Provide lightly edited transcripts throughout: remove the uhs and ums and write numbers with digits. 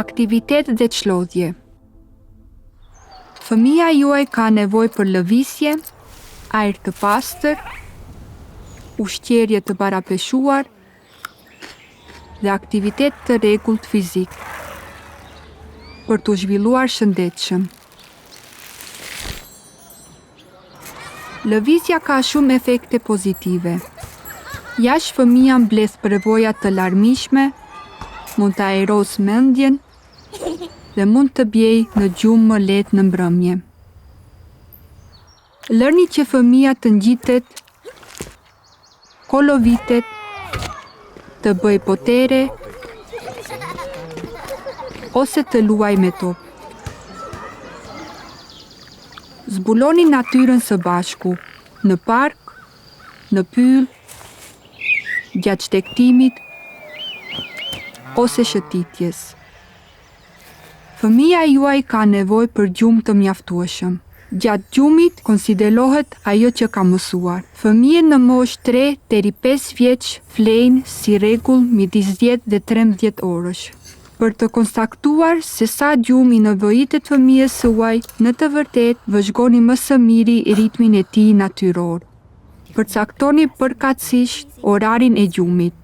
Aktivitet dhe çlodhje. Fëmija juaj ka nevojë për lëvizje, ajër të pastër, ushqyerje të barapeshuar dhe aktivitet të rregullt fizik për t'u zhvilluar shëndetshëm. Lëvizja ka shumë efekte pozitive. Jashtë fëmija mbledh përvoja të larmishme, mund të ajrosë mendjen dhe mund të bjerë në gjumë më lehtë në mbrëmje. Lërni që fëmija të ngjitet, kolovitet, të bëjë potere ose të luajë me top. Zbuloni natyrën së bashku, në park, në pyll, gjatë shtegtimit ose shëtitjes. Fëmija juaj ka nevojë për gjumë të mjaftueshëm. Gjatë gjumit konsolidohet ajo që ka mësuar. Fëmijët në moshë tre deri pesë vjeç flejnë si rregull midis dhjetë dhe 13 orësh. Për të konstatuar se sa gjumë i nevojitet fëmijës suaj, në të vërtetë vëzhgoni më së miri ritmin e tij natyror. Përcaktoni përkatësisht orarin e gjumit.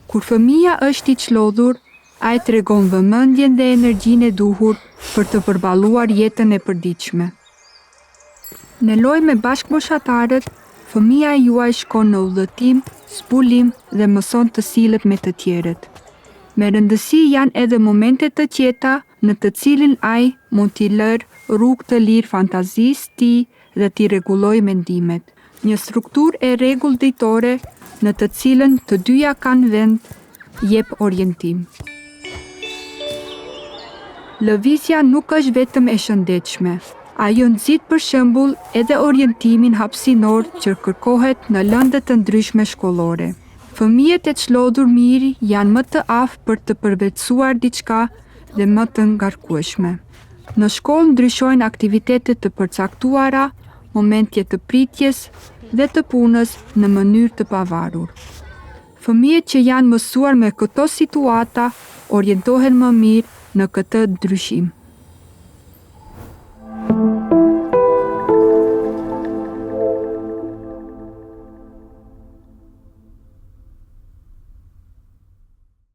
Kur fëmija është i çlodhur, ai tregon vëmendjen dhe energjinë e duhur për të përballuar jetën e përditshme. Në lojë me bashkëmoshatarët, fëmija juaj shkon në udhëtim, zbulim dhe mëson të sillet me të tjerët. Me rëndësi janë edhe momente të qeta në të cilin ai mund t'i lërë rrugë të lirë fantazisë tij dhe t'i rregullojë mendimet. Një strukturë e rregullt ditore në të cilën të dyja kanë vend jep orientim. Lëvizja nuk është vetëm e shëndetshme. Ajo nxit për shembull edhe orientimin hapësinor që kërkohet në lëndë të ndryshme shkollore. Fëmijët e çlodhur mirë janë më të aftë për të përvetësuar diçka dhe më të ngarkueshme. Në shkollë ndryshojnë aktivitete të përcaktuara, momente të pritjes dhe të punës në mënyrë të pavarur. Fëmijët që janë mësuar me këto situata orientohen më mirë në këtë ndryshim.